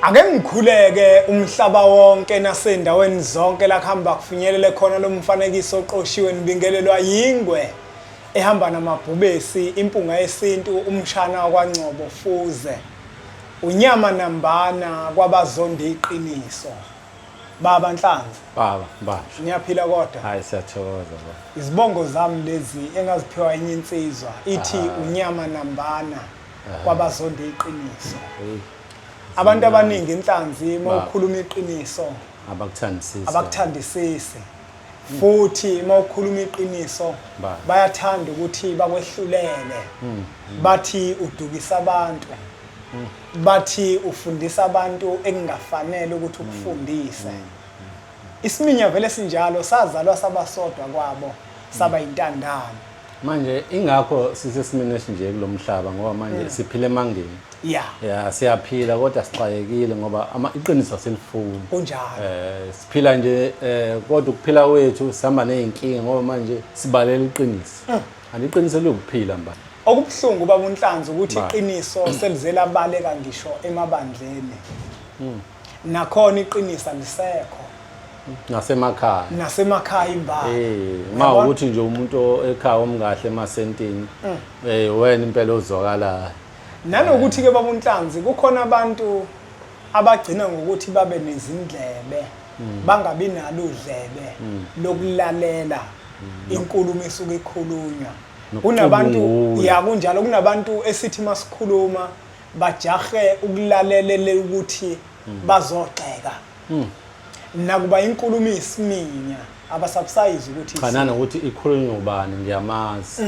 Ake ngikhuleke umhlaba wonke nasendaweni zonke la kuhamba kufinyelele khona lo mfanekiso oqoshiwe nibingelelwa yingwe ehamba namabhubesi impunga yesintu umshana wakwaNgcobo Fuze unyama nambana kwabazonda iqiniso. Baba Nhlanzi. Baba, baba. Niyaphila kodwa? Hayi siyathokoza baba. Izibongo zami lezi engaziphiwa enye insizwa ithi unyama nambana kwabazonda iqiniso. Abantu abaningi inhlanzi uma ukhuluma iqiniso abakuthandisisi. Abakuthandisisi. Futhi uma ukhuluma iqiniso bayathanda ukuthi bakwehlulele. Bathi udukisa abantu. Bathi ufundisa abantu ekungafanele ukuthi ukufundise. Isiminya vele sinjalo sazalwa sabasodwa kwabo saba yintandane. Manje ingakho sisesimeni esinje kulomhlaba ngoba manje siphila emangeni. Yeah, siyaphila kodwa sixakekile ngoba iqiniso asilifuni. Kunjalo. Siphila nje kodwa ukuphila kwethu sihamba nezinkinga ngoba manje sibalela iqiniso. Kanti iqiniso liwukuphila mba. Okubuhlungu baba uNhlanzi ukuthi iqiniso selize labaleka ngisho emabandleni. Nakhona iqiniso alisekho. Nasemakhaya. Nasemakhaya imbala. Ma ukuthi nje umuntu ekhaya omkahle emasentini. Wena impela ozwakala. Nanokuthi ke baba uNhlanzi kukhona abantu abagcina ngokuthi babe nezindlebe bangabi nalo udlebe lokulalela inkulumo esuke ikhulunywa. Kunabantu ya kunjalo kunabantu esithi masikhuluma bajahe ukulalela ukuthi bazogxeka. Nakuba inkulumo isiminya abasabusayizwa ukuthi cha nanokuthi ikhulunywa ubani ngiyamazi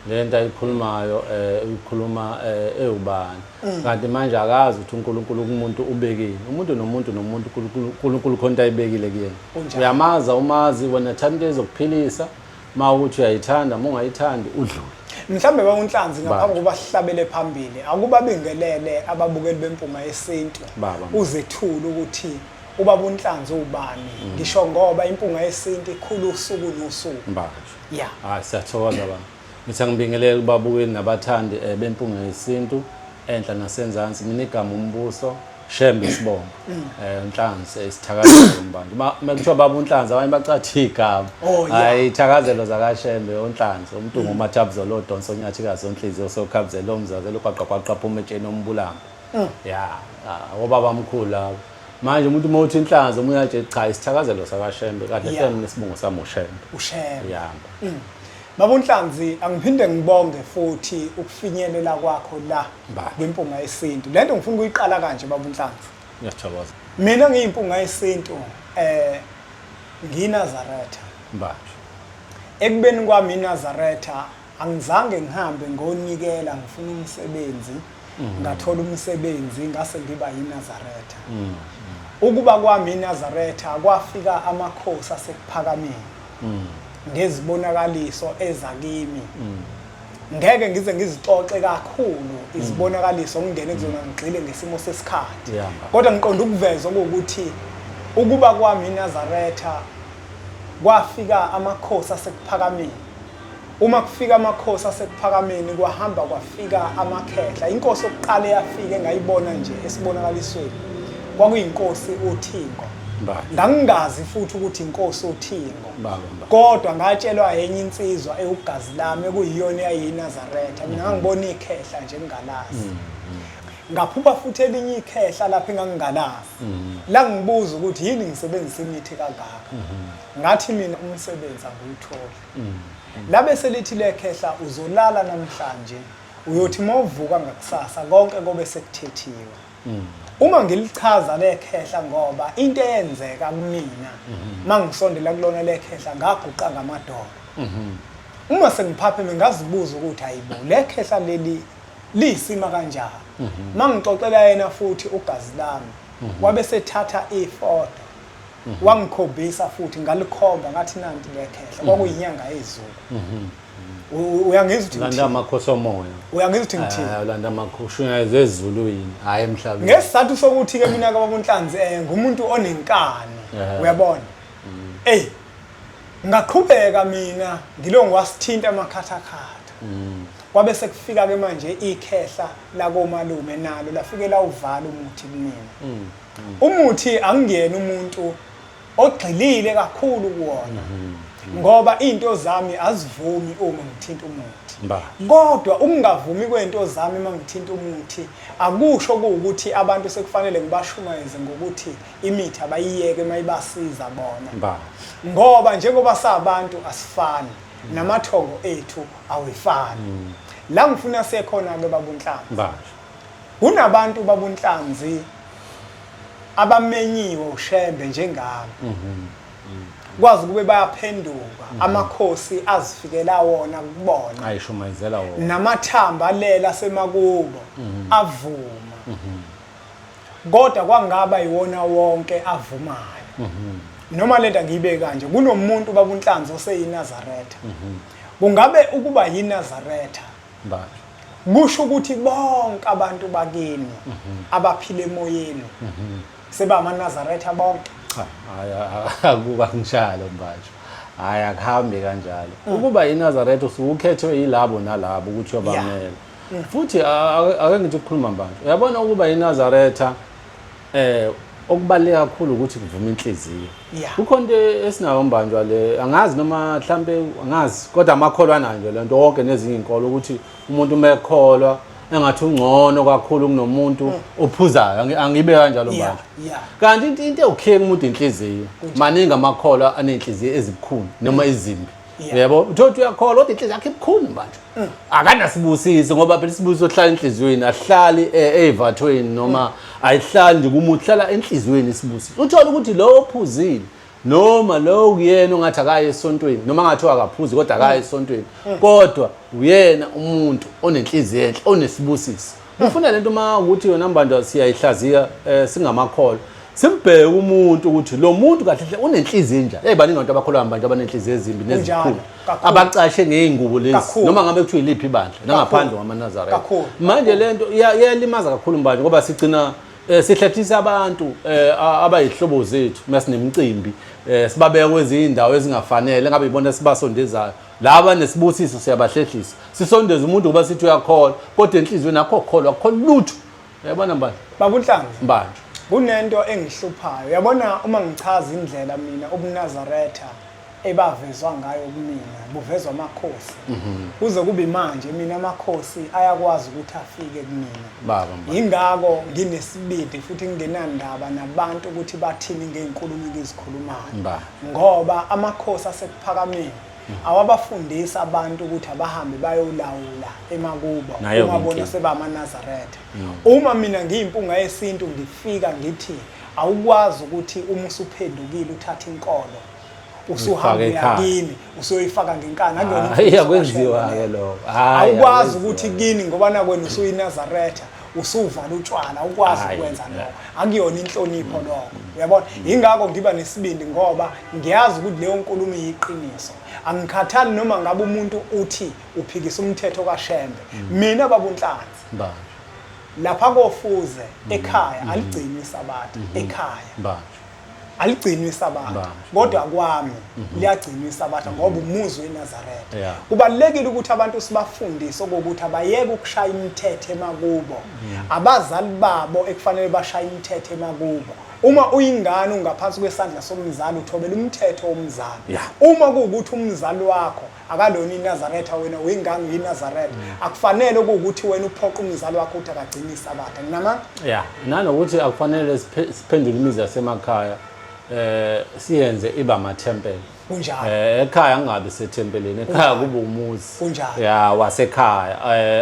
le nto ayikhulumayo uyikhuluma ewubani kanti manje akazi ukuthi uNkulunkulu kumuntu ubekile umuntu nomuntu nomuntu uNkulunkulu khona into ayibekile kuyena uyamazi awumazi wena thanda into ezokuphilisa ma ukuthi uyayithanda uma ungayithandi udlule. Mhlawumbe baba uNhlanzi ngaphambi kokuba sihlabele phambili akubabingelele ababukeli beMpunga Yesintu uzethule ukuthi ubaba uNhlanzi uwubani ngisho ngoba iMpunga Yesintu ikhula usuku nosuku. Mbanjwa. Yeah. Hayi siyathokoza baba. Ngithi angibingelele kubabukeli nabathandi beMpunga Yesintu enhla nasenzansi. Mina igama uMbuso Shembe isibongo. Nhlanzi isithakazelo mbantu. Uma kuthiwa baba uNhlanzi abanye bacathi igama. Oh, yeah. Hayi ithakazelo zakaShembe uNhlanzi umntungu uMathabuzolo odonsa onyathikazi onhliziyo sokhabuzelo omzazelo ogwaqwa gwaqa phuma etsheni ombulamba. Ya, obaba mkhulu labo. Manje umuntu uma uthi inhlanzi omunye athi cha isithakazelo sakaShembe kahle hle mina isibongo sami uShembe. uShembe. Ya. Baba uNhlanzi angiphinde ngibonge futhi ukufinyelela kwakho la kwiMpunga Yesintu. Lento ngifuna ukuyiqala kanje baba uNhlanzi. Ngiyathokoza. Mina ngiyiMpunga Yesintu ngiyiNazaretha. Mbanjwa. Ekubeni kwami iNazaretha angizange ngihambe ngonikela ngifuna umsebenzi ngathola umsebenzi ngase ngiba yiNazaretha. Ukuba kwami iNazaretha kwafika amakhosi asekuphakameni ngezibonakaliso eza kimi. Ngeke ngize ngizixoxe kakhulu izibonakaliso ngingene kuzona ngigxile ngesimo sesikhathi. Kodwa ngiqonda ukuveza okuwukuthi ukuba kwami iNazaretha kwafika amakhosi asekuphakameni. Uma kufika amakhosi asekuphakameni kwahamba kwafika amakhehla. Inkosi yokuqala eyafika engayibona nje esibonakalisweni kwakuyinkosi uThingo. Ngangingazi futhi ukuthi inkosi uThingo. Kodwa ngatshelwa enye insizwa ewugazi lami ekuyiyona eyayiyiNazaretha. Mina ngangibona ikhehla nje ngingalazi. Ngaphupha futhi elinye ikhehla lapho engangingalazi. Langibuza ukuthi yini ngisebenzisa imithi kangaka. Ngathi mina umsebenzi angiwutholi. Labe selithi lekhehla uzolala namhlanje uyothi mawuvuka ngakusasa konke kobe sekuthethiwe. Uma ngilichaza lekhehla ngoba into eyenzeka kumina mangisondela kulona lekhehla ngaguqa ngamadolo. Uma sengiphapheme ngazibuza ukuthi hayibo lekhehla leli liyisima kanjani. Mangixoxela yena futhi ugazi lami wabe sethatha ifoto wangikhombisa futhi ngalikhomba ngathi nanti lekhehla kwakuyinyanga yezulu. Uyangizwa ukuthi Ulanda ngithini? amakhosi omoya. Uyangizwa ukuthi ngithini? Ulanda amakhosi ezulwini, hhayi emhlabeni. Ngesizathu sokuthi-ke mina kababa uNhlanzi ngumuntu onenkani, uyabona. Eyi, ngaqhubeka mina ngilo ngiwasithinta amakhathakhatha. Kwabe sekufika ke manje ikhehla lakomalume nalo lafike lawuvala umuthi kumina. Umuthi angiyena umuntu ogxilile kakhulu kuwona ngoba into zami azivumi uma ngithinta umuthi. Kodwa ukungavumi kwento zami uma ngithinta umuthi akusho kuwukuthi abantu sekufanele ngibashumayeze ngokuthi imithi abayiyeke mayibasiza bona. Ngoba njengoba sabantu asifani. Namathongo ethu awefani. La ngifuna siye khona-ke babunhlanzi. Kunabantu babunhlanzi abamenyiwe uShembe njengami. Kwazi kube bayaphenduka amakhosi azifikela wona kubona. Ayishumayezela wona. Namathamba alela semakubo avuma. Kodwa kwangaba iwona wonke avumayo. Noma lento angiyibe kanje kunomuntu baba uNhlanzi oseyiNazaretha. Kungabe ukuba yiNazaretha kusho ukuthi bonke abantu bakini abaphila emoyeni seba amaNazaretha bonke? Cha, hayi, akuba kunjalo mbanjwa. Hayi, akuhambi kanjalo. Ukuba iNazaretha usuke ukhethwe yilabo nalabo ukuthi uyobamela. Futhi ake ngithi ukukhuluma mbanjwa. Uyabona ukuba iNazaretha okubaluleke kakhulu ukuthi kuvuma inhliziyo. Kukhona into esinayo mbanjwa le, angazi noma mhlambe angazi, kodwa amakholwa anayo nje lento wonke nezinye izinkolo ukuthi umuntu uma ekholwa engathi ungcono kakhulu kunomuntu ophuzayo. Angibe kanjalo mbanjwa. Kanti into ewukhiye kumuntu inhliziyo. Maningi amakholwa anenhliziyo ezibukhuni noma ezimbi. Yebo, uthola ukuthi uyakholwa kodwa inhliziyo yakhe ibukhuni mbanjwa. Akanasibusiso ngoba phela isibusiso sihlala enhliziyweni, asihlali evathweni noma ayihlali nje kumuntu, hlala enhliziyweni isibusiso. Uthola ukuthi lo ophuzile noma lo kuyena ongathi akaye esontweni noma ngathi akaphuzi kodwa akaye esontweni, kodwa uyena umuntu onenhliziyo enhle onesibusiso. Ufuna lento uma ukuthi yona mbanjwa siyayihlaziya singamakholwa, simbheke umuntu ukuthi lo muntu kahle hle unenhliziyo enjani. Hey, baningi abantu abakholwa mbanjwa abanenhliziyo ezimbi nezikhulu, abacashe ngey'ngubo lezi noma ngabe kuthiwa iliphi ibandla nangaphandle kwamaNazaretha. Manje lento iyalimaza kakhulu mbanjwa ngoba sigcina sihlephisa abantu abayihlobo zethu uma sinemicimbi, sibabeka kwezinye iy'ndawo ezingafanele ngabe ibona sibasondezayo. Laba nesibusiso siyabahlehlisa, sisondeze umuntu ngoba sithi uyakholwa kodwa enhliziyweni akho kholwa, akukho lutho. Uyabona mbanjwa? Baba uNhlanzi. Mbanjwa. Kunento engihluphayo. Uyabona uma ngichaza indlela mina ubuNazaretha ebavezwa ngayo kumina, buvezwa amakhosi. Kuze kube manje mina amakhosi ayakwazi ukuthi afike kumina. Baba Mbanjwa. Yingakho nginesibindi futhi ngingenandaba nabantu ukuthi bathini ngey'nkulumo engizikhulumayo. Mbanjwa. Ngoba amakhosi asekuphakameni awabafundisi abantu ukuthi abahambe bayolawula emakubo Nayo uma bona inkinga. seba amaNazaretha. Uma mina ngiyimpunga yesintu ngifika ngithi awukwazi ukuthi uma usuphendukile uthathe inkolo usuhamba Uyifake ekhaya. uyakini usuyoyifaka ngenkani, akuyona Hayi, imfundiso akwenziwa kaShembe ke leyo. lokho. Hayi, Awukwazi akwenziwa ukuthi lokho. kini ngoba nakwena usuyinazaretha usuvala utshwala, awukwazi Hayi, ukwenza yeah. lokho, akuyona inhlonipho lokho. Uyabona, yingakho ngiba nesibindi ngoba ngiyazi ukuthi leyo nkulumo iyiqiniso. Angikhathali noma ngabe umuntu uthi uphikisa umthetho kaShembe. Mina baba uNhlanzi, Mbanjwa. lapha kofuze ekhaya aligcinwe isabatha ekhaya. Mbanjwa. Aligcinwe isabatha. Mbanjwa. Kodwa kwami liyagcinwa isabatha ngoba umuzi weNazaretha. Kubalulekile ukuthi abantu sibafundise ukuthi abayeke ukushaya imithetho emakubo. Abazali babo ekufanele bashaye imithetho emakubo. Uma uyingane ungaphansi kwesandla somzali uthobela umthetho womzali. Uma kuwukuthi umzali wakho akalona iNazaretha, wena uyingane uyiNazaretha, akufanele kuwukuthi wena uphoqe umzali wakho ukuthi akagcine isabatha. Nginamanga? Yeah, nanokuthi akufanele siphendule imizi yasemakhaya siyenze iba amathempeli. Kunjalo. Ekhaya kungabi sethempelini, ekhaya kube umuzi. Kunjalo. Ya, wasekhaya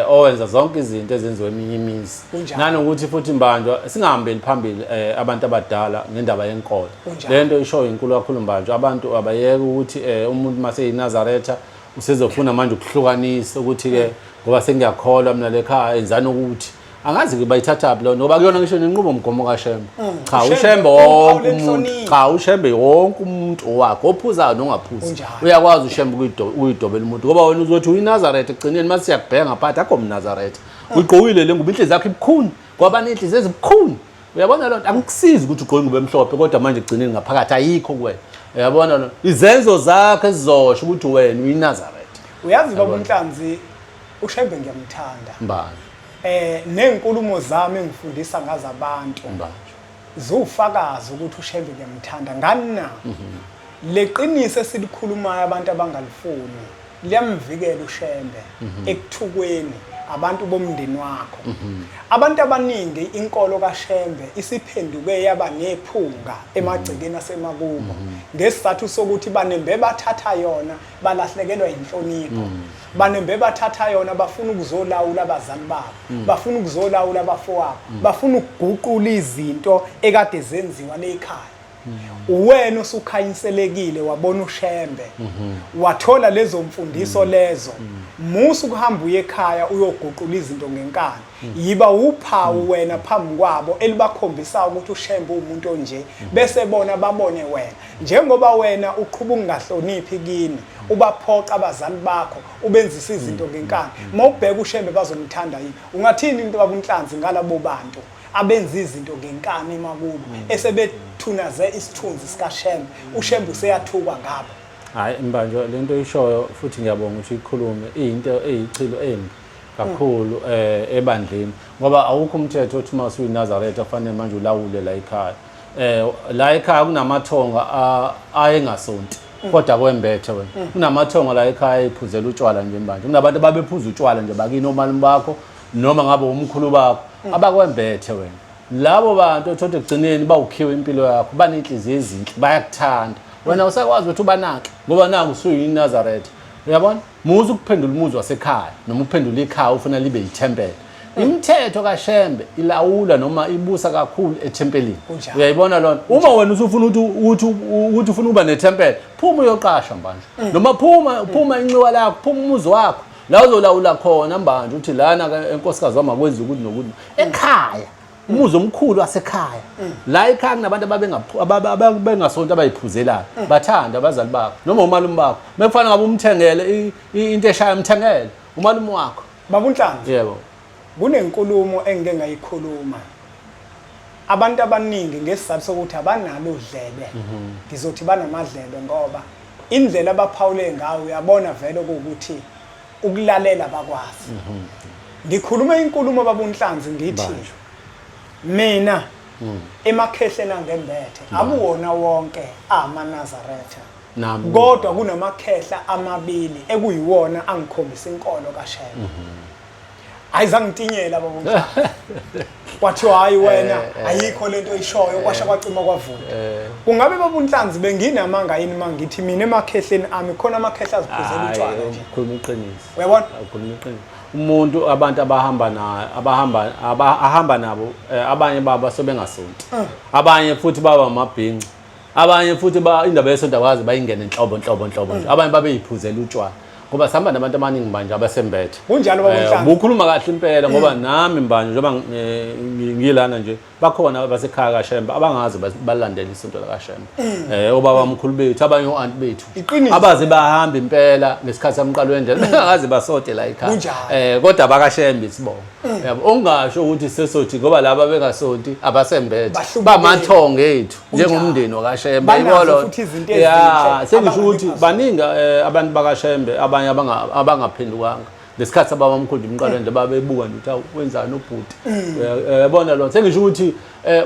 owenza zonke izinto ezenziwa eminye imizi. Kunjalo. Nanokuthi futhi mbanjwa singahambeli phambili abantu abadala ngendaba yenkolo. Kunjalo. Le nto isho inkulu kakhulu mbanjwa, abantu abayeke ukuthi umuntu mase yiNazaretha usezofuna manje ukuhlukanisa ukuthi ke ngoba sengiyakholwa mina lekhaya enzani ukuthi angazi ke bayithathaphi leyo ngoba kuyona ngisho nenqubo mgomo kaShembe. Cha, uShembe uShembe uwuphawu wonke umuntu. lenhlonipho. Cha, uShembe wonke umuntu owakhe ophuzayo nongaphuzi. Kunjalo. Uyakwazi uShembe ukuyidobela umuntu ngoba wena uzothi uyiNazaretha ekugcineni mase siyakubheka ngaphansi akho umNazaretha. Uyigqokile le ngubo, inhliziyo yakho ibukhuni ngoba nenhliziyo ezibukhuni. Uyabona lonto akukusizi ukuthi ugqoke ingubo emhlophe kodwa manje ekugcineni ngaphakathi ayikho kuwena. Uyabona lonto izenzo zakho ezizosho ukuthi wena uyiNazaretha. Uyazi baba uNhlanzi, uShembe ngiyamthanda. Mbali. Nezinkulumo zami engifundisa ngazo abantu. Mbali. Ziwufakazi ukuthi uShembe ngiyamthanda ngani na? Leqiniso esilikhulumayo abantu abangalifuni liyamvikela uShembe ekuthukweni abantu bomndeni wakho. Abantu abaningi inkolo kaShembe isiphenduke yaba nephunga emagcekeni asemakubo ngesizathu sokuthi banembe bathatha yona balahlekelwa inhlonipho. Banembe bathatha yona bafuna ukuzolawula abazali babo, bafuna ukuzolawula abafowabo, bafuna ukuguqula izinto ekade zenziwa lekhaya. Uwena osukhanyiselekile wabona uShembe, wathola lezo mfundiso lezo. Musa ukuhamba uye ekhaya uyoguqula izinto ngenkani. Yiba uphawu wena phambi kwabo elibakhombisayo ukuthi uShembe uwumuntu onje, bese bona babone wena. Njengoba wena uqhuba ukungahloniphi kini, ubaphoqa abazali bakho, ubenzisa izinto ngenkani. Uma ubheka uShembe bazomthanda yini? Ungathini into baba uNhlanzi ngalabo bantu abenza izinto ngenkani emakubo, esebethunaze isithunzi sikaShembe, uShembe useyathukwa ngabo? Hhayi Mbanjwa, le nto oyishoyo futhi ngiyabonga ukuthi uyikhulume, iyinto eyichilo embi kakhulu ebandleni, ngoba awukho umthetho othi uma usuyiNazaretha kufanele manje ulawule la ekhaya. La ekhaya kunamathonga ayengasonti kodwa kwembethe wena. Kunamathonga la ekhaya ayephuzela utshwala nje manje. Kunabantu ababephuza utshwala nje bakini, omalume bakho noma ngabe umkhulu bakho abakwembethe wena. Labo bantu othothi ekugcineni bawukhiwe impilo yakho, banenhliziyo ezinhle, bayakuthanda. Wena usakwazi ukuthi ubanake ngoba naku usuyiNazaretha. Uyabona? Musa ukuphendula umuzi wasekhaya noma uphendula ikhaya ufuna libe yithempeli. Imithetho kaShembe ilawula noma ibusa kakhulu ethempelini. Kunjalo. Uyayibona lona? Uma wena usufuna ukuthi ufuna ukuba nethempeli, phuma uyoqasha mbanje. Noma phuma inxiwa lakho, phuma umuzi wakho. La uzolawula khona mbanje uthi lana ke enkosikazi wami akwenzi ukuthi nokuthi. Ekhaya, umuzi omkhulu wasekhaya. La ekhaya kunabantu ababengasonto abayiphuzelayo. Bathanda abazali bakho noma umalume bakho. Mekufanele ngabe umthengele into eshaya, umthengele umalume wakho. Baba uNhlanzi. Yebo. Kunenkulumo engike ngayikhuluma. Abantu abaningi ngesizathu sokuthi abanalo udlebe, ngizothi banamadlebe ngoba indlela abaphawule ngayo uyabona vele ukuthi ukulalela bakwazi. Ngikhuluma inkulumo baba uNhlanzi ngithi Banjwa. mina emakhehleni angembethe akuwona wonke amaNazaretha. Nami. Kodwa kunamakhehla amabili ekuyiwona angikhombisa inkolo kaShembe. Hayi zangitinyela baba uNhlanzi. Kwathiwa hayi wena ayikho lento oyishoyo, kwasha kwacima kwavula. Kungabe baba uNhlanzi benginamanga yini mangithi mina emakhehleni ami khona amakhehla aziphuzela utshwala nje? Ukhuluma iqiniso. Uyabona? Ukhuluma iqiniso. Umuntu abantu abahamba naye, abahamba, ahamba nabo, abanye babo sebengasonti. Abanye futhi baba amabhinci. Abanye futhi indaba yesonto abazi bayingene nhlobo nhlobo nhlobo nje. Abanye babeyiphuzela utshwala. Ngoba sihamba nabantu abaningi manje abasembethe. Kunjalo baba uNhlanzi. Ukhuluma kahle impela ngoba nami mbanje njengoba ngilana nje bakhona abasekhaya kaShembe abangazi balandela isonto lakaShembe. Obaba omkhulu bethu, abanye o-aunt bethu. Iqiniso. Abaze bahamba impela ngesikhathi samqalo wendlela bengazi basote la ekhaya. Kunjalo. Kodwa abakaShembe isibongo. Yabo, ungasho ukuthi sesothi ngoba laba bengasonti abasembethe. Bahlukile. Bamathongo ethu Kunjalo. njengomndeni wakaShembe. Banazo Yibona. futhi izinto Ya, ezinhle sengisho ukuthi abanganikwa baningi abantu bakaShembe abanye abangaphendukanga. Ngesikhathi sababamkhulu umqalo nje babebuka nje ukuthi awu wenzani ubhuti. Uyabona lo. Sengisho ukuthi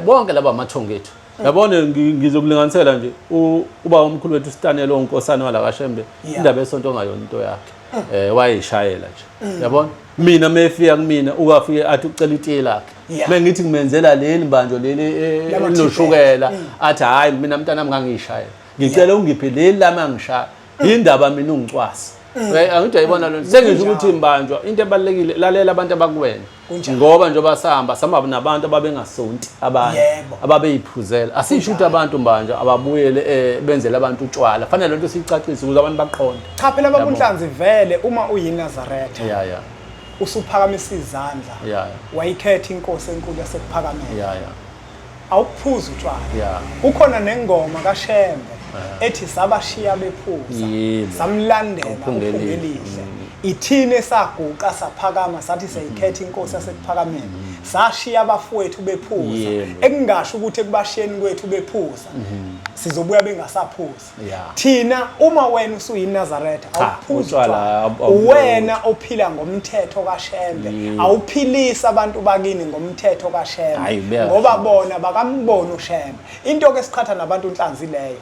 bonke laba amathongo ethu. Yabona ngizokulinganisela nje ubaba omkhulu wethu uSitanelo onkosana wala kaShembe indaba yesonto ongayona into yakhe. Wayishayela nje. Yabona? Mina mefika kumina ukafike athi ucela itiye lakhe. Mengithi ngimenzela leli mbanjo leli Lama elinoshukela, T-shirt. Athi hayi mina mntanami ngangiyishayela. Ngicela ungiphe leli lami angishaya. Indaba mina ungicwasa. Angithi uyayibona lento. Sengisho ukuthi mbanjwa into ebalekile lalela abantu abakuwena. Kunjalo. Ngoba njengoba sahamba sahamba nabantu ababengasonti abanye ababeyiphuzela. Asisho ukuthi abantu mbanjwa ababuyele benzele abantu utshwala. Fanele lento siyicacise ukuze abantu baqonde. Cha phela baba uNhlanzi vele uma uyiNazaretha. Usuphakamisa izandla. Wayikhetha inkosi enkulu yasekuphakameni. Awuphuzi utshwala. Kukhona nengoma kaShembe ethi sabashiya bephuza, samlandela Uphungelihle. uphungelihle. Ithini esaguqa saphakama sathi siyayikhetha inkosi yasekuphakameni. Sashiya abafowethu bephuza. Ekungasho ukuthi ekubashiyeni kwethu bephuza sizobuya bengasaphuzi. Thina uma wena usuyiNazaretha awuphuzi utshwala. Uwena ophila ngomthetho kaShembe. Awuphilisa abantu bakini ngomthetho kaShembe ngoba bona bakambona uShembe. Into ke siqhatha nabantu inhlanzi leyo.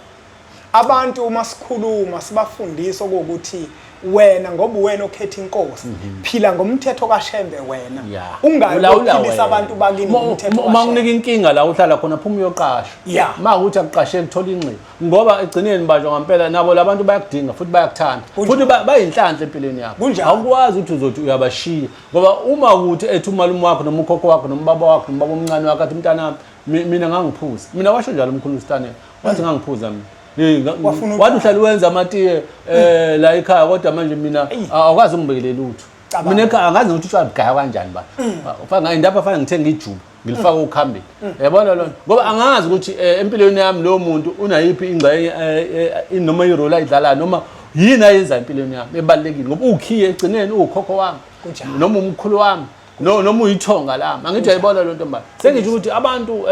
Abantu uma sikhuluma sibafundisa okuwukuthi wena ngoba uwena okhetha inkosi phila ngomthetho kaShembe wena Yeah. Ulawula ungaphilisa wena. abantu bakini ngomthetho Uma kaShembe. kunika inkinga la uhlala khona phuma uyoqasha. Yeah. Uma ukuthi akuqasheki thola inxiba. Ngoba egcineni banjwa ngempela nabo labantu bayakudinga futhi bayakuthanda. Kunjalo. Futhi bayinhlanhla empilweni yakho. Kunjalo. Awukwazi ukuthi uzothi uyabashiya ngoba uma ukuthi ethi umalume wakho noma ukhokho wakho noma ubaba wakho noma ubaba omncane wakho athi mntanami mina ngangiphuza. Mina washo njalo umkhulu uStanel. Wathi ngangiphuza mina. Hey, Wafuna wathi uhlala wenza amatiye la ekhaya kodwa manje mina awukwazi ungibekele lutho. Cabanga. Mina ekhaya angazi ukuthi utshwala bugaya kanjani ba. Ufaka ngayindaba fanele ngithenge ijuba ngilifake ukhambini. Yabona lona ngoba angazi ukuthi empilweni yami lo muntu unayiphi ingxenye noma irole ayidlalayo noma yini ayenza empilweni yami ebalulekile ngoba ukhiye egcineni ukhokho wami Kunjalo. noma umkhulu wami no noma uyithonga lami angithi uyayibona lento mba sengisho ukuthi abantu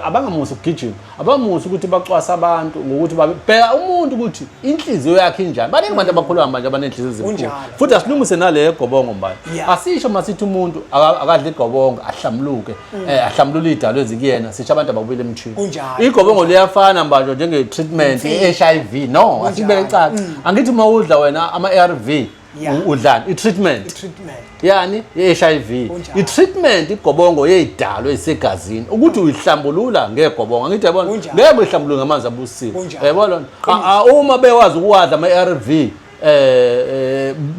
abangamusi ukugijima abamusi ukuthi bacwasa abantu ngokuthi babheka umuntu ukuthi inhliziyo yakhe injani. Baningi abantu abakhuluma manje abanenhliziyo ezibuhlungu. Kunjalo. Futhi asilungise nale gobongo mbali. Yeah. Asisho masithi umuntu akadla igobongo ahlamuluke, ahlambulule idalo ezikuyena, sisho abantu ababuyele emthini. Kunjalo. Igobongo liyafana mbanjwa njenge treatment ye-HIV. No, asibeke caca. Angithi uma udla wena ama-ARV Yeah. udlani i-treatment. I-treatment. Yani ye-HIV. Kunjalo. I-treatment igobongo yeyidalo esegazini ukuthi uyihlambulula ngegobongo. Angithi yabona Kunjalo. ngeke uyihlambulule ngamanzi abusiwe. Kunjalo. Yabona uma bekwazi ukuwadla ama-ARV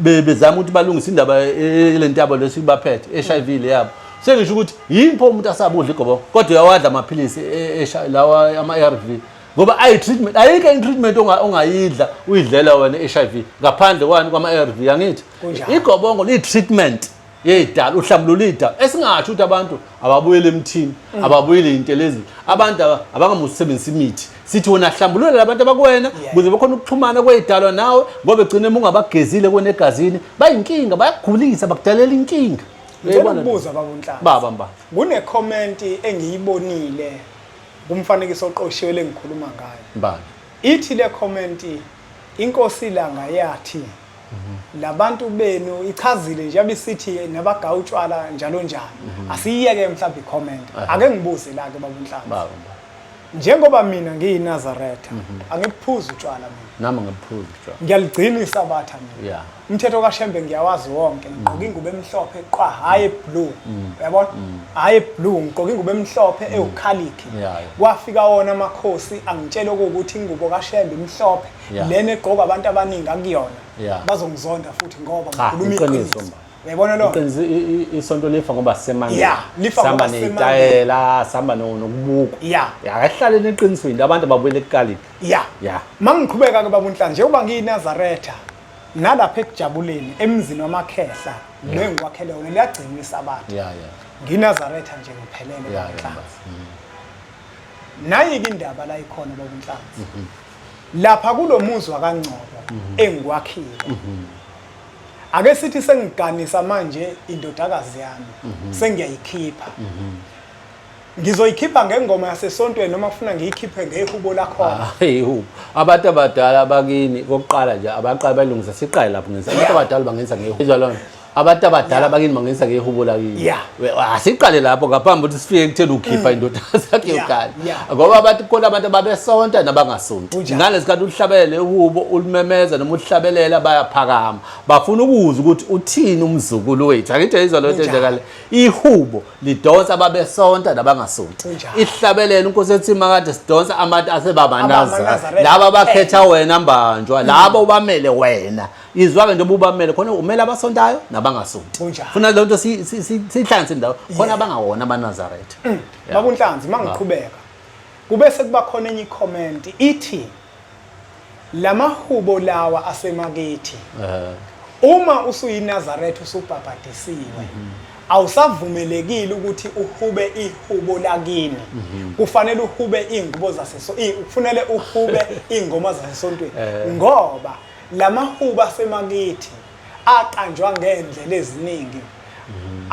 bezama ukuthi balungise indaba lentaba lesibaphethe HIV le yabo. Sengisho ukuthi yini pho umuntu asabudla igobongo kodwa uyawadla amaphilisi lawa ama-ARV ngoba ayi treatment, ayikho i-treatment ongayidla uyidlela wena i-HIV ngaphandle kwani kwama-ARV. Angithi Kunjalo. igobongo liyi-treatment yeyidala, uhlambulula idala. Esingasho ukuthi abantu ababuyele emthini, ababuyele intelezi, abantu abangamusebenzisa imithi. Sithi wena hlambulula labantu abakuwena ukuze bekhona ukuxhumana kweyidalwa nawe, ngoba egcine uma ungabagezile kuwena egazini bayinkinga, bayakugulisa, bakudalela inkinga. Ngicela Uyayibona? ukubuza baba uNhlanzi. Baba mba. Kune comment engiyibonile kumfanekiso oqoshiwe lengikhuluma ngayo. Baba. Ithi le comment inkosi Langa yathi labantu benu ichazile nje abisithi nabagawu utshwala njalo njalo. Asiyiyeke mhlawumbe i-comment. Ake ngibuze la ke baba uNhlanzi. Baba. Njengoba mina ngiyiNazaretha, angiphuzi utshwala mina. Nami ngiphuza utshwala. Ngiyaligcina isabatha mina. Umthetho kaShembe ngiyawazi wonke. Ngigqoka ingubo emhlophe qwa, hhayi blue. Uyabona? Hhayi blue, ngigqoka ingubo emhlophe ewukhalikhi. Kwafika wona amakhosi angitshela ukuthi ingubo kaShembe imhlophe. Lena egqokwa abantu abaningi akuyona. Bazongizonda futhi ngoba Cha, ngikhuluma iqiniso iqiniso. mba. Uyayibona lo? Iqiniso, isonto lifa ngoba sisemangeni. Yeah, lifa ngoba Sihamba sisemangeni. neyitayela, sihamba nokubukwa. Akahlale eqinisweni abantu ababuyele ekukalini. Mangiqhubeka ke baba uNhlanzi, njengoba ngiyiNazaretha nalapha ekujabuleni emzini wamakhehla lo engikwakhele wona liyagcinwa isabatha. NgiNazaretha nje ngiphelele baba uNhlanzi. Nayi-ke indaba la ikhona baba uNhlanzi. Lapha kulomuzwa kaNgcobo engikwakhile. Ake sithi sengiganisa manje indodakazi yami, sengiyayikhipha. Ngizoyikhipha ngengoma yasesontweni noma kufuna ngiyikhiphe ngehubo lakhona? Hayi, ihubo. Abantu abadala bakini kokuqala nje abaqala balungisa siqale lapho ngenza. Abantu abadala bangenza ngehubo. Izwa lona. Abantu abadala bakini bangenza ngehubo lakini. Asiqale lapho ngaphambi ukuthi sifike ekutheni ukhipha indodakazi yakhe yokuqala. Ngoba abantu khona abantu ababesonta nabangasonti. Ngalesikhathi uhlabelele ihubo ulimemeza noma uhlabelela bayaphakama. Bafuna ukuzwa ukuthi uthini umzukulu wethu. Angithi izwa lento enzakala. Ihubo lidonsa ababesonta nabangasonti. Ihlabelele inkosi ethi makade sidonsa abantu asebabanaza. Laba abakhetha wena mbanjwa, labo ubamele wena. Izwa ke njengoba ubamele khona umele abasontayo nabangasonti. Funa le nto sihlanganise indawo khona abangawona amaNazaretha. Baba uNhlanzi mangiqhubeka. Kube sekuba khona enye i-comment ithi lamahubo lawa asemakithi uma usuyiNazaretha usubhabhadisiwe awusavumelekile ukuthi uhube ihubo lakini. Kufanele uhube ingubo zaseso kufanele uhube ingoma zasesontweni ngoba lamahubo asemakithi aqanjwa ngendlela eziningi.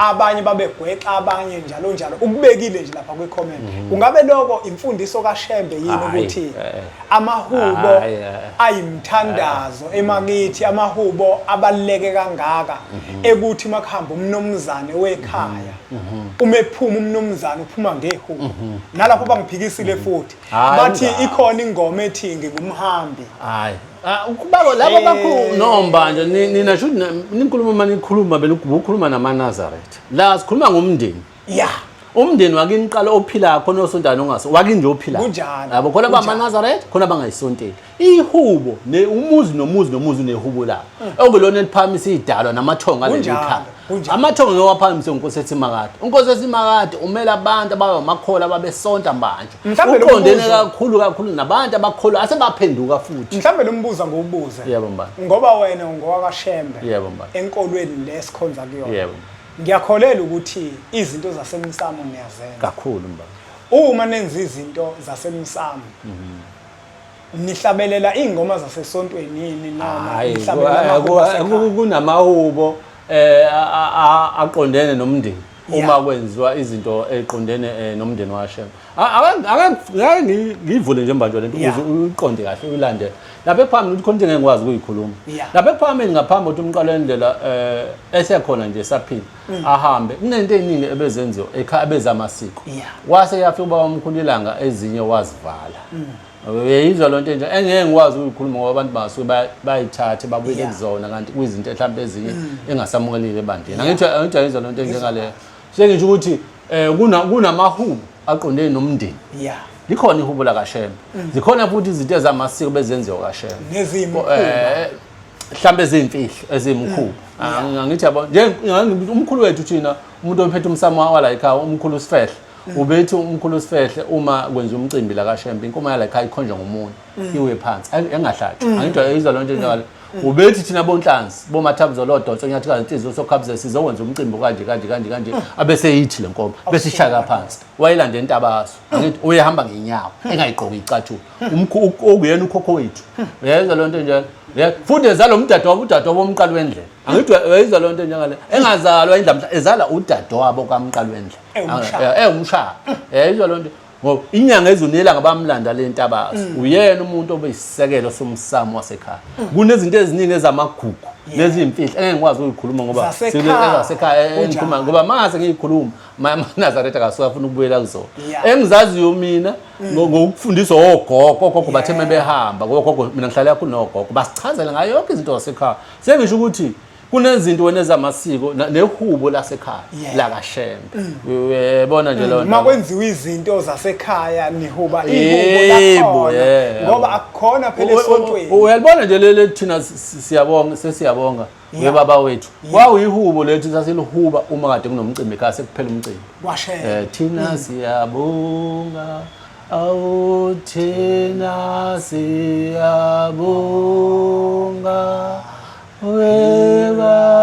Abanye babegwexa abanye njalo njalo. Ukubekile nje lapha kwi-comment. Kungabe lokho imfundiso kaShembe yini Hhayi, ukuthi eh. amahubo Hhayi, eh. ayimthandazo emakithi, amahubo abaluleke kangaka ekuthi makuhamba umnumzane wekhaya, uma ephuma umnumzane uphuma ngehubo. Nalapho bangiphikisile futhi Hhayi, bathi ungazi. ikhona ingoma ethi ngingumhambi. Hayi. Ah, ukubaba laba bakho nomba nje nina shuthi ninkulumo manikhuluma benukhuluma namaNazaretha. La sikhuluma ngomndeni. Ya. Umndeni wakini qala ophilayo khona osontayo nongaso wakini nje ophilayo. Kunjalo. Yabo khona Kunjalo. abamaNazaretha khona abangayisonteli. Ihubo ne umuzi nomuzi nomuzi unehubo lawo. Okulona eliphakamisa idalwa namathongo aleli Kunjalo, khaya. kunjalo. Amathongo ngewaphakamise unkosi ethi Makade. Unkosi ethi Makade umela abantu ababamakhola ababesonta manje. Mhlawumbe lo Uqondene mbuzo- kakhulu kakhulu nabantu abakholwa asebaphenduka futhi. Mhlawumbe lo mbuzo ngiwubuze. Yebo mbani. Ngoba wena ungowakaShembe. Yebo mbani. Enkolweni le esikhonza kuyona. Yebo. Ngiyakholelwa ukuthi izinto zasemsamo niyazenza. Kakhulu mbani. Uma nenza izinto zasemsamo. Nihlabelela iy'ngoma zasesontweni yini noma Hayi, nihlabelela amahubo asekhaya? kunamahubo aqondene nomndeni uma kwenziwa izinto eziqondene nomndeni waShembe. Ake ngiyivule nje mbanjwa lento ukuze uyiqonde kahle uyilandele. Lapha ekuPhakameni ukuthi khona into engeke ngikwazi ukuyikhuluma. Lapha ekuPhakameni ngaphambi kokuthi umqalo wendlela esekhona nje esaphila ahambe kunento eziningi ebezenziwa ekhaya ebezamasiko. Wase yafika ubaba omkhulu ilanga ezinye wazivala. Uyayizwa loo nto enje engeke ngikwazi ukuyikhuluma ngoba abantu basuke bayithathe babuyele kuzona kanti kuyizinto mhlawumbe ezinye engasamukelile ebandleni. Angithi ayizwa loo nto enjengaleyo. Sengisho ukuthi kunamahubo aqondene nomndeni. Likhona ihubo lakaShembe. Zikhona futhi izinto ezamasiko bezenziwa kaShembe. Nezimkhuba. Mhlawumbe eziyimfihlo eziyimkhuba. Angithi yabo nje umkhulu wethu thina umuntu ophethe umsamo wala ekhaya umkhulu Sifehle. Ubethi umkhulu Sifehle uma kwenza umcimbi la kaShembe inkomo yala ekhaya ikhonjwa ngomunye iwe phansi engahlatshwa. Angithi ayizwa lonto njalo. Ubethi thina bonhlanzi bomathabizo lodonso nyathikazi inhliziyo sokhabza sizokwenza umcimbi kanje kanje kanje kanje abese yithi le nkomo bese ishaka phansi. Wayelanda entabaso. Angithi uyehamba ngenyawo engayigqoki icathulo. Okuyena ukhokho wethu. Uyayizwa lonto njalo. Futhi ezala umdadewabo udadewabo omqali wendlela. Angithi uyayizwa lonto njengale. Engazalwa indlamhla ezala udadewabo kamqali wendlela. Ewumshaka. Uyayizwa lonto. Ngoba inyanga ezunela ngabamlanda le ntabaso. Uyena umuntu obeyisisekelo somsamo wasekhaya. Kunezinto eziningi ezamagugu nezimfihlo engeke ngikwazi ukuyikhuluma ngoba ezasekhaya engikhuluma ngoba mase ngiyikhuluma amaNazaretha akasuke afuna ukubuyela kuzona. Engizaziyo mina ngokufundiswa ogogo, ogogo bathe mebehamba, ogogo mina ngihlala kakhulu nogogo basichazela ngayo yonke izinto zasekhaya. Sengisho ukuthi kunezinto wena ezamasiko nehubo lasekhaya lakaShembe. Uyabona nje lona. Uma kwenziwa izinto zasekhaya nihuba ihubo lakhona ngoba akukhona phela esontweni. Uyalibona nje leli thina siyabonga sesiyabonga webaba wethu. Kwawuyihubo lethu sasilihuba uma kade kunomcimbi ekhaya sekuphela umcimbi. KwaShembe. Thina siyabonga awu thina siyabonga webaba.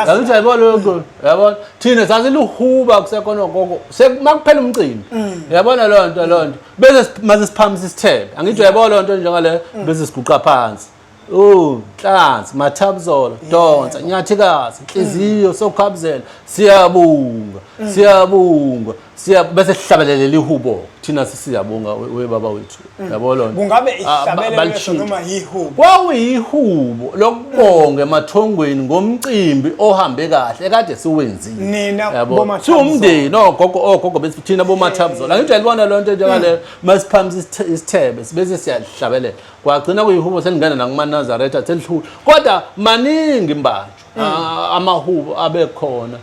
Angithi yayibona lokho, yabona thina sasiluhuba kusekhona ogogo makuphela umcimbi. Yabona leyo nto leyo nto bese mase siphakamisa isithebe. Angithi uyayibona leyo nto njengale bese siguqa phansi. Oh, Nhlanzi, Mathabuzolo, Donsa, Nyathikazi, Nhliziyo, Sokhabuzela, siyabonga, siyabonga, siya bese sihlabelelela ihubo. Thina sisiyabonga webaba wethu. Yabo lona. Kungabe ihlabelelo leso noma yihubo? Kwawuyihubo lokubonga emathongweni ngomcimbi ohambe kahle ekade siwenzile. Nina boMathabuzolo. Siwumndeni ogogo ogogo bethu thina boMathabuzolo. Angithi uyalibona lonto njengaleyo masiphakamisa isithebe bese siyahlabelela. Kwagcina kuyihubo selingena nakumaNazaretha selihlula. Kodwa maningi mbanjwa amahubo abekhona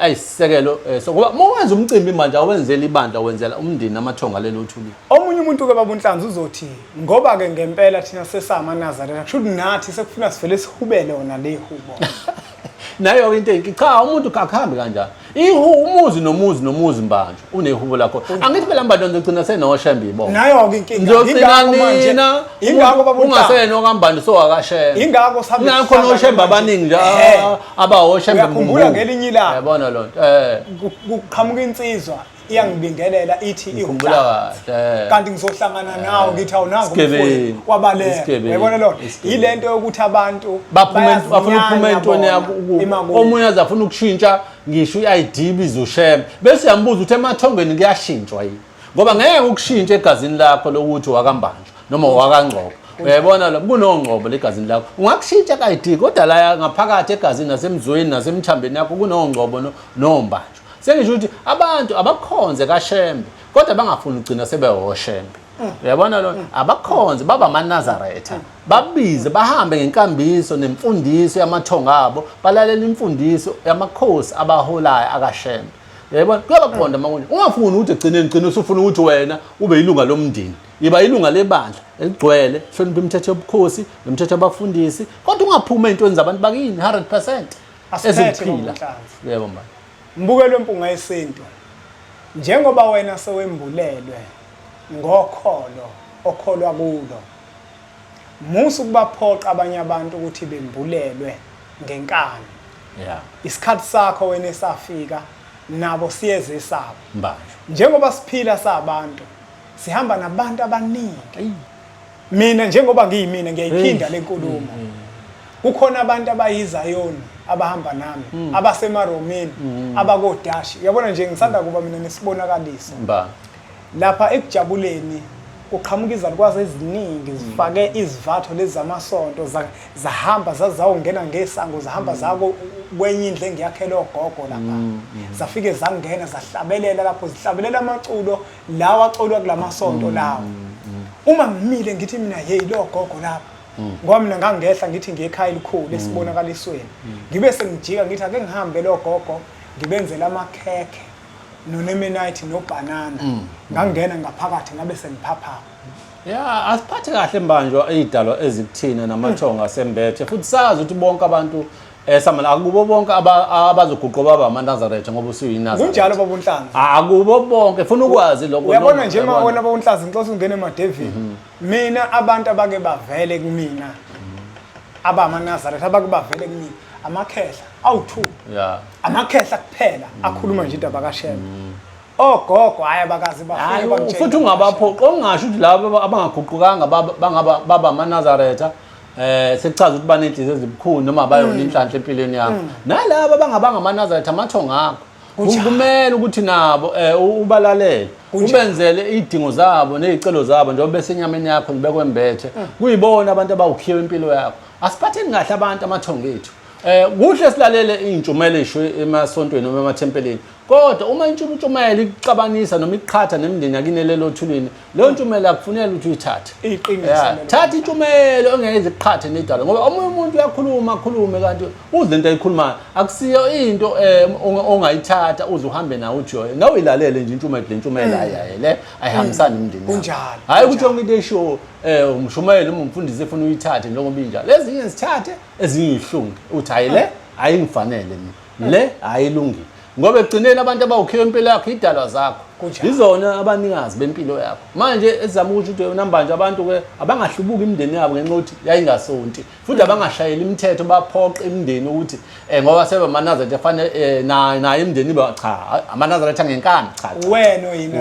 ayisisekelo so ngoba uma wenza umcimbi manje awenzeli ibandla wenzela umndeni amathonga lelo uthulile. Omunye umuntu ke baba uNhlanzi uzothi ngoba ke ngempela thina sesamaNazaretha kusho ukuthi nathi sekufuna sivele sihubele wona le hubo. Nayo into enki cha umuntu akuhambi kanjalo. Ihu umuzi nomuzi nomuzi mbanjwa unehubo lakho. Angithi phela mbanjwa ngizogcina senoshembe ibona. Nayo ke inkinga. Ngizogcina nina. Ingakho baba ungaseno kambanjwa sowakashembe. Ingakho sabe nakho noshembe abaningi nje abawoshembe. Uyakhumbula ngelinye ilanga. Yabona lonto. Kuqhamuka insizwa Iyangibingelela ithi Ngikhumbula kahle. Kanti ngizohlangana nawe ngithi awunangu Isigebengu. umfowethu wabaleka. Isigebengu. Uyayibona lona? Isigebengu. Yilento yokuthi abantu Baphume bafuna ukuphuma bayazinyanya entweni bona yabo ukubo. emakubo. Omunye aze afuna ukushintsha ngisho i-ID bizoshembe. Bese uyambuza ukuthi emathongweni kuyashintshwa yini? Ngoba ngeke ukushintshe egazini lakho lokuthi wakambanjwa noma wakangcobo. Uyayibona lo kunongcobo legazini lakho. Ungakushintsha ka-ID kodwa la ngaphakathi egazini nasemzweni nasemthambeni yakho kunongcobo nombanjwa. Sengisho ukuthi abantu abakhonze kaShembe kodwa bangafuni ukugcina sebewoshembe. Uyabona lo abakhonze baba amaNazaretha babize bahambe ngenkambiso nemfundiso yamathongo abo balalela imfundiso yamakhosi abaholayo akaShembe. Uyayibona kuyabaqonda makunje ungafuni ukuthi egcineni gcina usufuna ukuthi wena ube ilunga lomndeni. Yiba ilunga lebandla eligcwele hlonipha imithetho yobukhosi nemithetho yabafundisi kodwa ungaphumi ey'ntweni zabantu bakini 100% Asiphethe ezokuphila. Baba Yebo mbaba. Mbukelo wempunga yesintu. Njengoba wena sewembulelwe ngokholo okholwa kulo. Musa ukubaphoqa abanye abantu ukuthi bembulelwe ngenkani. Yeah. Isikhathi sakho wena esafika nabo siyeze esabo. Mbanjwa. Njengoba siphila sabantu sihamba nabantu abaningi. Mina njengoba ngiyimina ngiyayiphinda le nkulumo. Kukhona abantu abayizayoni abahamba nami, abasemaromini, abakodashi. Uyabona nje ngisanda kuba mina nesibonakaliso. Mba. Lapha ekujabuleni kuqhamuka izalukwazi eziningi zifake izivatho lezi zamasonto zahamba zazawungena ngesango zahamba zako kwenye indlu engiyakhele ogogo lapha. Zafike zangena zahlabelela lapho zihlabelela amaculo lawa aculwa kulamasonto lawo. Uma ngimile ngithi mina hey lo gogo lapha ngoba mina ngangehla ngithi ngiyekhaya elikhulu esibonakalisweni ngibe sengijika ngithi ake ngihambe lo gogo ngibenzele amakhekhe nonemenite nobhanana ngangena ngaphakathi ngabe sengiphaphama. Ya, asiphathe kahle mbanjwa izidalwa ezikuthina namathongo asembethe futhi sazi ukuthi bonke abantu samana akubo bonke abazoguquka baba amaNazaretha ngoba usuyinazaretha. Kunjalo baba uNhlanzi. Akubo bonke funa ukwazi lokho. Uyabona nje uma wena baba uNhlanzi ngixoxa ungena emadevini. Mina abantu abake bavele kumina abamaNazaretha abake bavele kumina amakhehla awu2. Yeah. Amakhehla kuphela akhuluma nje indaba kaShembe. Ogogo hayi abakazi bafike bangitshela. Futhi ungabaphoqa ungasho ukuthi laba abangaguqukanga bangaba baba amaNazaretha sekuchaza ukuthi banenhliziyo ezibukhuni noma bayona inhlanhla empilweni yakho. Nalaba abangabanga amaNazaretha amathongo akho. Kumele ukuthi nabo ubalalele ubenzele izidingo zabo nezicelo zabo njengoba besenyameni yakho nibekwembethe kuyibona abantu abawukhiwe impilo yakho. Asiphatheni kahle abantu amathongo ethu. Kuhle silalele iy'ntshumayelo ey'sho emasontweni noma emathempelini kodwa uma intshumayelo ikuxabanisa noma ikuqhatha nemindeni yakini elele othulini leyo ntshumayelo akufunele ukuthi uyithathe. Iqiniso. Thatha intshumayelo engeke ize ikuqhathe nedalo ngoba omunye umuntu uyakhuluma akhulume kanti uze lento ayikhulumayo akusiyo into ongayithatha uze uhambe nayo uthi yoyo nawe uyilalele nje intshumayelo le ntshumayelo hayi le ayihambisani nomndeni. Kunjalo. Hhayi ukuthi yonke into eshiwo umshumayeli noma umfundisi efuna uyithathe njengoba injalo. Ezinye zithathe ezinye ihlunge uthi hayi le ayingifanele mina le ayilungile ngoba ekugcineni abantu abawukhiwe impilo yakho idalwa zakho izona abanikazi bempilo yakho manje ezama ukuthi ukuthi unambanje abantu ke abangahlubuki imindeni yabo ngenxa yokuthi yayingasonti futhi abangashayeli imithetho baphoqe imindeni ukuthi ngoba sebe amaNazaretha fanele nayo imindeni iba cha amaNazaretha ngenkani cha wena oyini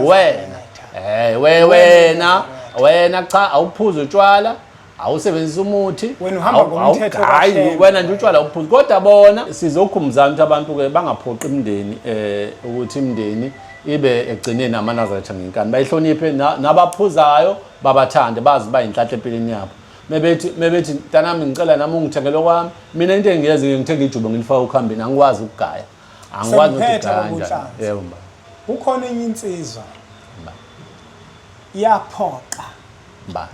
wena wena cha awuphuzi utshwala awusebenzisa umuthi wena uhamba ngomthetho hayi wena nje utshwala uphuza kodwa bona sizokhumbuzana ukuthi abantu ke bangaphoqi imindeni ukuthi imindeni ibe egcineni amaNazaretha ngenkani bayihloniphe nabaphuzayo babathande bazi bayinhlanhla empilweni yabo mebethi mntanami ngicela nami ungithengele okwami mina into engiyenze ngithenga ijuba ngilifaka ukhambini angikwazi ukugaya angikwazi ukugaya kanjani yebo mba kukhona enye insizwa yaphoqa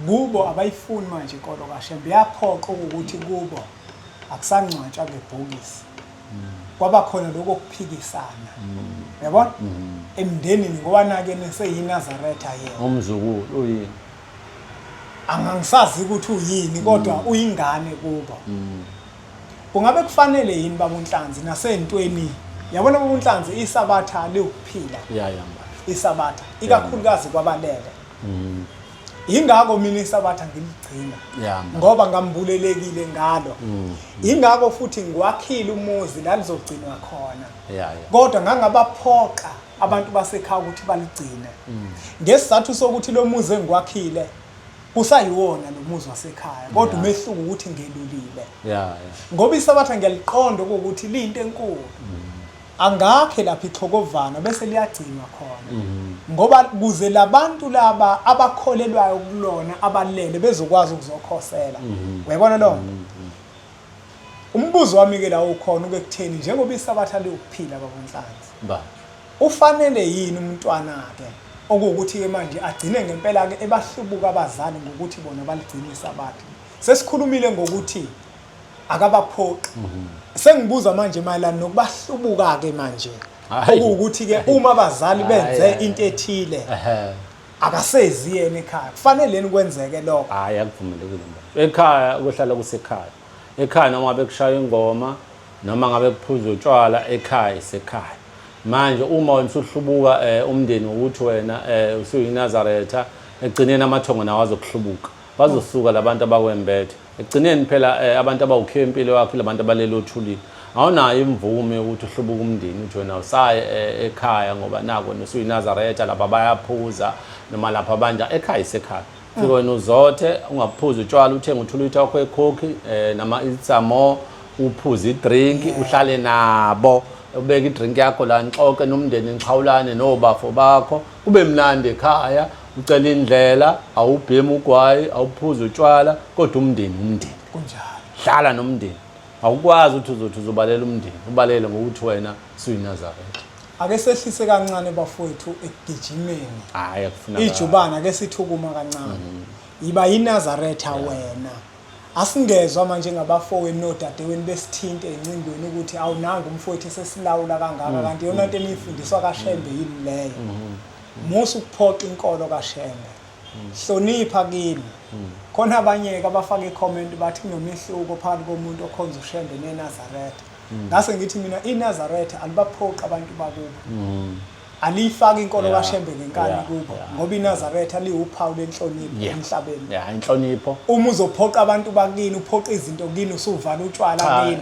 kubo abayifuni manje inkolo kaShembe yaphoqa ukuthi kubo akusangcwatshwa ngebhokisi kwaba khona lokho kuphikisana uyabona emndenini ngoba nake neseyiNazaretha yena umzukulu uyini angangisazi ukuthi uyini kodwa uyingane kubo kungabe kufanele yini baba uNhlanzi nasentweni yabona baba uNhlanzi isabatha liwukuphila isabatha ikakhulukazi kwabalele Yingakho mina isabatha ngiligcina ngoba ngambulelekile ngalo. Yingakho futhi ngiwakhile umuzi la lizogcinwa khona. Kodwa ngangabaphoqa abantu basekhaya ukuthi baligcine. Ngesizathu sokuthi lo muzi engiwakhile kusayiwona lo muzi wasekhaya, kodwa umehluko ukuthi ngelulile. Ngoba iSabatha ngiyaliqonda ukuthi liyinto enkulu. Angakhe lapha ixhokovana bese liyagcinwa khona. Ngoba kuze labantu laba abakholelwayo kulona abalele bezokwazi ukuzokhosela. Uyabona lo nto? Umbuzo wami ke la ukhona ukekutheni njengoba iSabatha liwukuphila baba uNhlanzi. Ba. Ufanele yini umntwana ke okuwukuthi ke manje agcine ngempela ke ebahlubuka abazali ngokuthi bona baligcina iSabatha. Sesikhulumile ngokuthi akabaphoqi. Sengibuza manje mayelana nokubahlubuka ke manje. Hhayi. Okuwukuthi ke uma abazali benze Hhayi, hhayi. into ethile Ehhe. akasezi yena ekhaya. Kufanele yini kwenzeke lokho? Hhayi akuvumelekile manje. Ekhaya kuhlala kusekhaya. Ekhaya noma ngabe kushaywa ingoma noma ngabe kuphuzwa utshwala ekhaya isekhaya. Manje uma wena usuhlubuka umndeni ngokuthi wena usuyiNazaretha ekugcineni amathongo nawo azokuhlubuka. Bazosuka labantu abakwembethe. Ekugcineni phela abantu abawukhiwe impilo yakho labantu abalele othulini. Awunayo imvume yokuthi uhlubuke umndeni uthi wena usaye ekhaya ngoba naku wena usuyiNazaretha lapha bayaphuza noma lapha banja ekhaya isekhaya. Fike wena uzothe ungaphuzi utshwala uthenge uthulutha wakho ekhokhi nama itsamo uphuze idrink uhlale nabo ubeke idrink yakho la nixoxe nomndeni nixhawulane nobafo bakho kube mnandi ekhaya ucela indlela awubhemi ugwayi awuphuzi utshwala kodwa umndeni umndeni Kunjalo. hlala nomndeni awukwazi ukuthi uzothi uzobalela umndeni ubalele ngokuthi wena suyinazaretha. Ake sehlise kancane bafowethu ekugijimeni. Hayi akufunakala. Ijubane ake sithukuma kancane. Yiba yiNazaretha wena. Asingezwa manje ngabafowenu nodadewenu besithinte encingweni ukuthi awunanga umfowethu esesilawula kangaka kanti yona nto eniyifundiswa kaShembe yini leyo. Musa ukuphoxa inkolo kaShembe. Hlonipha kini. Khona abanye-ke abafaka i-comment bathi kunomehluko phakathi komuntu okhonza uShembe neNazaretha. Ngase ngithi mina iNazaretha alibaphoqi abantu bakubo. Aliyifaki inkolo kaShembe ngenkani kubo ngoba iNazaretha liwuphawu lenhlonipho emhlabeni. Yeah, inhlonipho. Uma uzophoqa abantu bakini uphoqa izinto kini usuvala utshwala kini.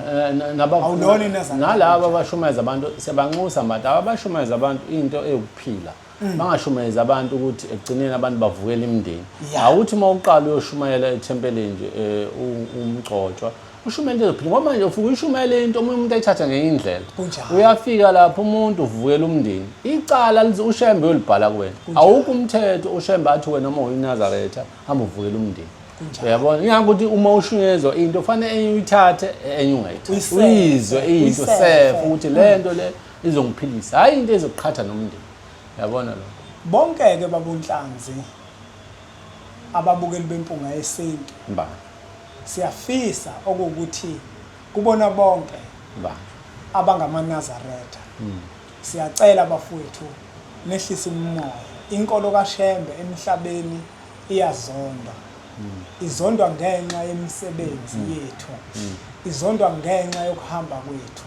Awulona iNazaretha. Nalabo abashumayeza abantu siyabanxusa manje abashumayeza abantu into ewukuphila. Bangashumayeza abantu ukuthi ekugcineni abantu bavukela imindeni. Awuthi uma uqala uyoshumayela ethempelini nje umgcotshwa ushumayela into ezophila ngoba manje ufike uyishumayele into omunye umuntu ayithatha ngenye indlela. Uyafika lapho umuntu uvukela umndeni. Icala uShembe uyolibhala kuwena. Awukho umthetho uShembe athi wena uma uyiNazaretha hamba uvukela umndeni. Uyabona? Ingakho ukuthi uma ushunyezwa into kufanele enye uyithathe enye ungayithathi. Uyizwe into sefa ukuthi le nto le izongiphilisa. Hayi into ezoqhatha nomndeni. Uyabona lo. Bonke-ke babuNhlanzi ababukeli beMpunga Yesintu. Ba. Siyafisa okuwukuthi kubona bonke Ba. abangamaNazaretha. Siyacela bafowethu nehlise umoya. Inkolo kaShembe emhlabeni iyazondwa. Izondwa ngenxa yemisebenzi yethu. Izondwa ngenxa yokuhamba kwethu.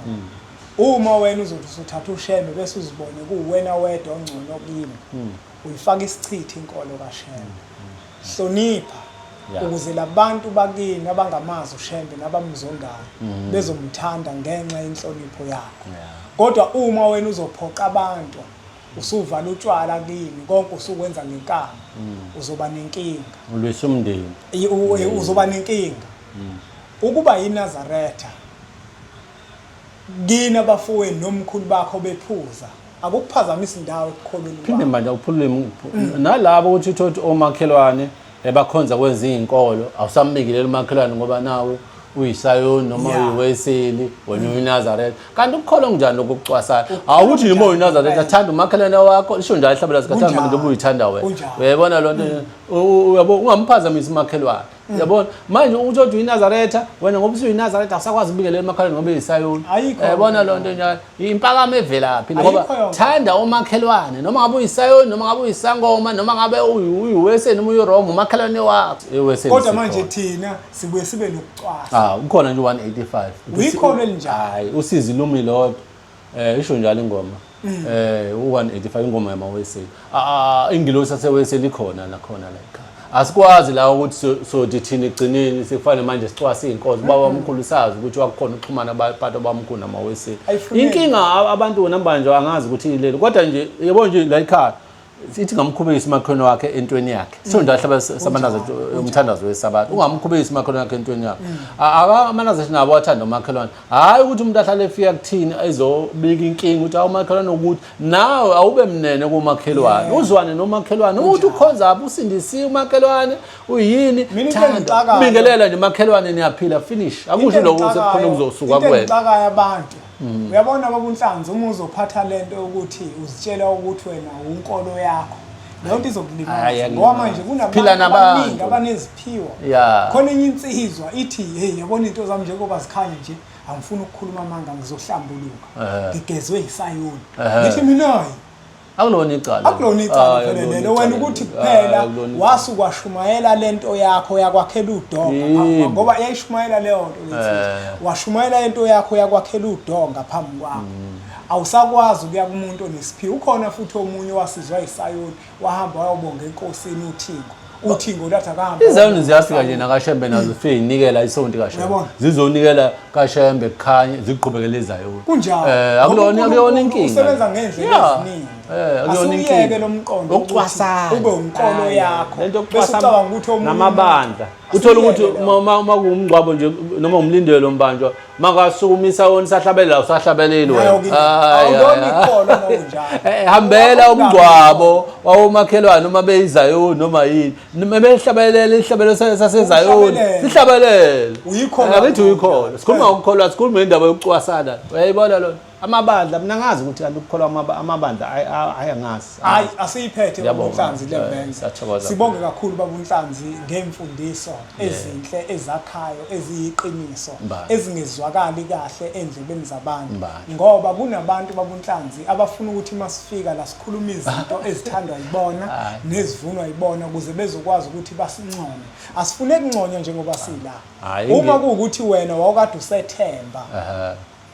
Uma wena uzothi usuthatha uShembe bese uzibone kuwena wedwa ongcono kimi, uyifaka isichitho inkolo kaShembe. Hlonipha ukuze labantu bakini abangamazi uShembe nabamzondayo bezomthanda ngenxa yenhlonipho yakho. Kodwa uma wena uzophoqa abantu usuvala utshwala kini konke usukwenza ngenkani uzoba nenkinga. Ulwisa umndeni. Uzoba nenkinga. Ukuba yiNazaretha kini abafowenu nomkhulu bakho bephuza akukuphazamisi indawo ekukholweni Phinde manje uphulule nalabo ukuthi uthole ukuthi omakhelwane ebakhonza kwenza izinkolo awusambikileli umakhelwane ngoba nawo uyisayoni noma uyiweseli wena uyiNazaretha kanti ukukholwa kunjani lokhu okucwasayo awukuthi noma uyiNazaretha thanda umakhelwane wakho lisho njalo ihlabela zikathanda njengoba uyithanda wena uyayibona loo nto uyabo ungamphazamisi umakhelwane Yabona manje uthi uthi uyiNazaretha wena ngoba usuyinazaretha awusakwazi ukubingelela umakhelwane ngoba uyisayoni. Yabona loo nto njalo impakamo evelaphi ngoba thanda umakhelwane noma ngabe uyisayoni noma ngabe uyisangoma noma ngabe uyiweseni noma uyiroma umakhelwane wakho. Eweseni. Kodwa manje thina sibuye sibe nokucwasa. Ah ukhona nje 185. Uyikhona elinjalo. Hayi usizi lumi lodwa. Isho njalo ingoma. U185 ingoma yamaweseli. Ah ingilosi yaseweseli ikhona nakhona la ekhaya. Asikwazi la ukuthi sothi thina egcineni sekufanele manje sicwase iy'nkonzo. Ubaba omkhulu sazi ukuthi wakukhona ukuxhumana phakathi kwabamkhulu namaweseli. Inkinga abantu wona manje angazi ukuthi ileli kodwa nje yebo nje la ekhaya ithi ngamkhubekisa umakhelwane wakhe entweni yakhe. So nje ahlaba samandazo umthandazo wesabatha. Ungamkhubekisa umakhelwane wakhe entweni yakhe. Amanazaretha nabo athanda umakhelwane. Hhayi ukuthi umuntu ahlale efika kuthini ezobika inkinga ukuthi awumakhelwane ukuthi nawe awube mnene kumakhelwane uzwane nomakhelwane ukuthi ukhonza apho usindisiwe umakhelwane uyini thanda bingelela nje umakhelwane niyaphila finish akusho lokho sekukhona okuzosuka kuwena into engixakayo abantu uyabona baba uNhlanzi uma uzophatha lento yokuthi uzitshela ukuthi wena unkolo yakho leyo nto izokulimaza ngoba manje kunabantu abaningi abaneziphiwo khona enye insizwa ithi hey yabona into zami njengoba zikhanya nje angifuni ukukhuluma amanga ngizohlambuluka ngigezwe yisayoni ngithi mina akulona icala akulona icala phela lelo wena ukuthi kuphela wasuka washumayela lento yakho yakwakhela udonga phambi ngoba yayishumayela leyo nto lethi washumayela into yakho yakwakhela udonga phambi kwakho mm. Awusakwazi ukuya kumuntu onesiphiwo. Ukhona futhi omunye owasizwa yisayoni wahamba wayobonga enkosini uThingo. UThingo lathi akahambe. Izayoni ziyafika nje nakaShembe nazo zifike zinikela isonto kaShembe. Zizonikela kaShembe kukhanye ziqhubekele izayoni. Kunjalo. Eh akulona akuyona inkinga. Usebenza ngendlela eziningi. Eh akuyona inkinga. Asiyeke lo mqondo wokucwasana. Ube unkolo yakho. Lento yokucwasana ucabanga ukuthi omunye namabandla. Uthola ukuthi uma uma kuwumngcwabo nje noma umlindelo mbanjwa makasukumisa wona usahlabelela usahlabeleli wena eh, hambela umngcwabo wawomakhelwane uma beyizayoni noma yini noma behlabelela ihlabelo sasezayoni sihlabelele akithi uyikholwa sikhuluma ngokukholwa sikhuluma indaba yokucwasana uyayibona lona Amabandla mina ngazi ukuthi kanti ukukholwa amabandla ayi angazi. Hayi asiyiphethe baba uNhlanzi le eh, venge. Sibonge kakhulu baba uNhlanzi ngemfundiso ezinhle ezakhayo eziyiqiniso ezingezwakali kahle endlebeni zabantu ngoba kunabantu baba uNhlanzi abafuna ukuthi masifika la sikhuluma izinto ezithandwa yibona nezivunwa yibona ukuze bezokwazi ukuthi basincome. Asifune kunconywa njengoba sila. Uma kuwukuthi wena wawukade usethemba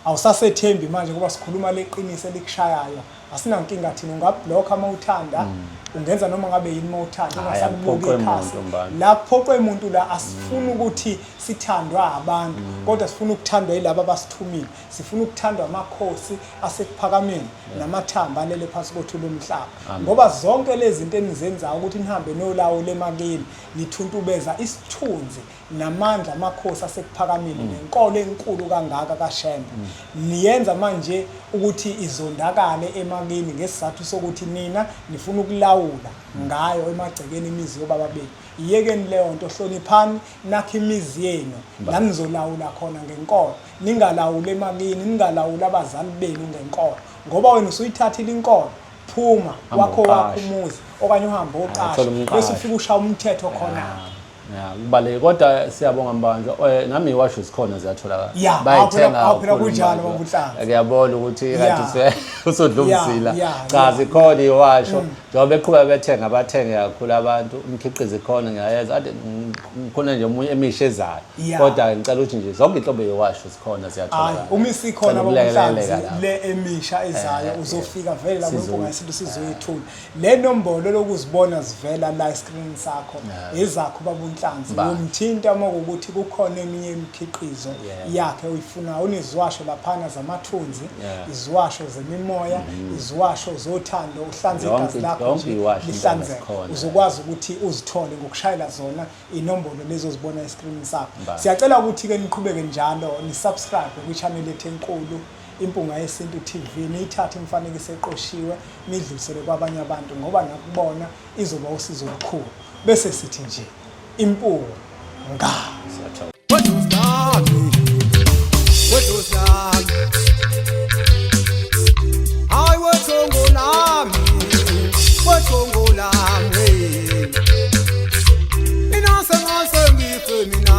Awusasethembi manje ngoba sikhuluma leqiniso elikushayayo. Asinankinga thina ungablock uma uthanda, mm. ungenza noma ngabe yini uma uthanda ungasakubuki ikhasi. La kuphoqwe umuntu la asifuni mm. ukuthi sithandwa abantu mm. kodwa sifuna ukuthandwa yilaba abasithumile. Sifuna ukuthandwa amakhosi asekuphakameni namathamba alele phansi kothuli lomhlaba. Ngoba zonke lezi zinto enizenzayo ukuthi nihambe nolawula emakini nithuntubeza isithunzi namandla amakhosi asekuphakamile mm. nenkolo enkulu kangaka kaShembe mm. niyenza manje ukuthi izondakale emakini ngesizathu sokuthi nina nifuna ukulawula mm. ngayo emagcekeni imizi yobaba benu iyekeni leyo nto hloniphani nakhe imizi yenu la nizolawula khona ngenkolo ningalawuli emakini ningalawuli abazali benu ngenkolo ngoba wena usuyithathile inkolo phuma wakho wakho umuzi okanye uhambe oqasha bese ufika ushaya umthetho khona Ya, kubaluleke kodwa siyabonga Mbanjwa. Eh, nami iwasho zikhona ziyatholakala. Ya, Bayithenga awu phela kakhulu kunjalo Mbanjwa. baba uNhlanzi. Ngiyabona ukuthi Ya. kade usodla Ya, umzila. ya, Cha ya. Mm. zikhona iwasho. Njengoba beqhubeka bethenga bathenge kakhulu abantu. Imikhiqizo ikhona ngiyayenza. Ade ngikhona nje omunye emisha ezayo. Ya. Kodwa ngicela ukuthi nje zonke inhlobo yewasho zikhona Hayi, ziyatholakala. uma isikhona Cela baba ukulekeleleka uNhlanzi lapho. le emisha ezayo Eh, uzofika vele la Sizo- kwiMpunga Yesintu sizoyethula. Le nombolo lokuzibona zivela la escreen sakho ezakho baba uNhlanzi uyomthinta uma kuwukuthi kukhona eminye imikhiqizo yakhe oyifunayo uneziwasho laphana zamathunzi iziwasho zemimoya mm-hmm. iziwasho zothando uhlanze igazi lakho nje lihlanzeke uzokwazi ukuthi uzithole ngokushayela zona inombolo lezo ozibona escreen sakho siyacela ukuthi-ke niqhubeke njalo ni-subscribe kwi-channel yethu enkulu Impunga Yesintu TV niyithathe imifanekiso eqoshiwe nidlulisele kwabanye abantu ngoba nakubona izoba usizo olukhulu. Bese sithi nje impunga. Hayi wethongo lami, wethongo lami. Mina sengase ngife mina.